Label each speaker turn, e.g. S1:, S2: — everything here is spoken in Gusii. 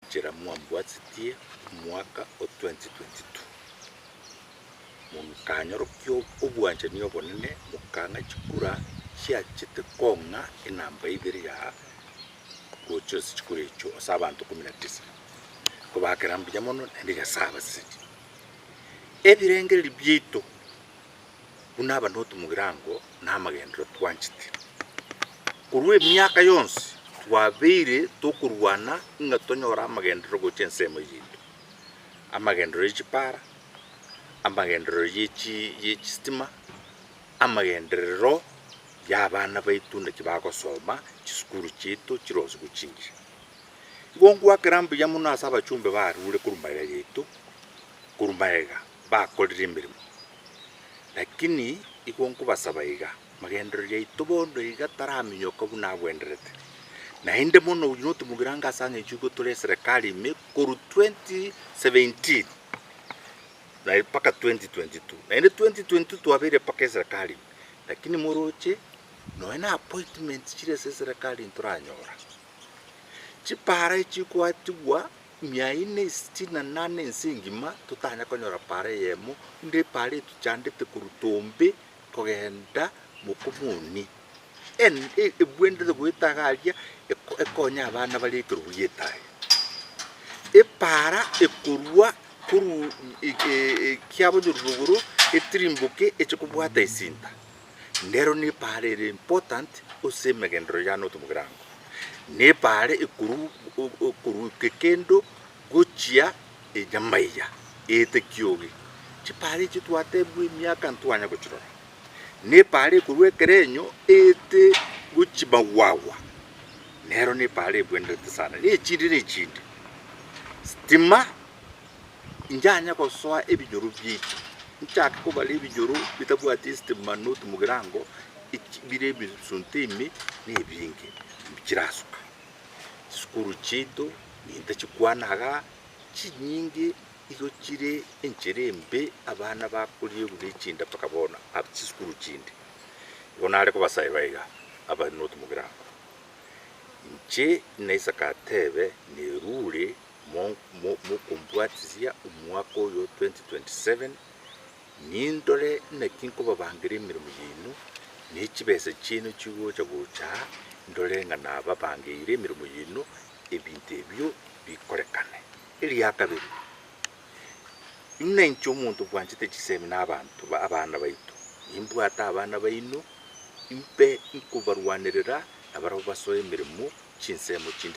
S1: Enchera mwambwatisetie omwaka o 2022, Mokanyorokia obwanchani obonene, mokang'a chikura chiachete kong'a enamba ibere ya gocha ase chikura echio ase abanto 19. Kobakera mbuya mono naende Nyasae abasesenie. Ebirengererio biaito buna abanoti mogirango na amagenderero twanchete. Korwa emiaka yonsi twabeire tokorwana ng'a tonyore amagenderero gocha ensemo yaito, amagenderero ye chipara, amagenderero ye chi ye chistima, amagenderero ya abana baito naki bagosoma, chisukuru chiaito chirosigwe chingiya. Igo ngoakera mbuya mono ase abachumbe barure korwa magega yaito, korwa magega bakorire emeremo, lakini igo nkobasaba iga. Magenderero yaito bono iga taraminyoka buna agwenderete. Naende mono oyio notomogirango ase ang'encho igo tore eserekari ime korwa 2017 na mpaka 2022. Naende 2022 twabeire mpaka eserekari ime, lakini moroche nonya na appointment chire ase eserekari ntoranyora. Chipara echi chikoatigwa mia ine sitini na nane ense engima totanya konyora para eyemo, onde epara etochandete korwa Tombe kogenda mokomoni, ebwenerete goeta iga aria ekonye abana bare ekerogo gi'etaya. Epaara ekorwa korwa kiabonyorwa rogoro etirimboke eche kobwata esinta, nero na epaara ere important ase emegenderero yane otomogirango. Na epaara ekorwa korwa kekendo gochia enyamaiya eete kioge. Chipaara echio twatebigwa emiaka ntwanya gochirora. Na epaara ekorwa ekerenyo eete gochia magwagwa, nero nepaara ebwenerete sana, na echinde na echinde. Stima inchanya gosoa ebinyoro biaito, nchake kobara ebinyoro bitabwati estima not mogirango, echi bire ebisunte ime na ebinge, mbichirasuka. Chisukuru chiaito nintachikwana igaa, chinyinge igo chire enchera embe abana bakoriegwa ne chinda mpaka bono ase chisukuru chinde. Igo nare kobasaiba iga abare not mogirango, inche naisaka atebe nerure mo- mo- mokombwatisia omwaka oyo 2027, nindore naki nkobabangera emeremo yaino, ne chibesa chiaino chigocha gocha aa, ndore ng'a nababangeire emeremo yaino, ebinto ebio bikorekane. Eria kabere, buna inche omonto bwanchete chisemi na abanto abana baito, nimbwate abana baino, imbe nkobarwanerera, na barabwo basoe emeremo chinsemo chinde.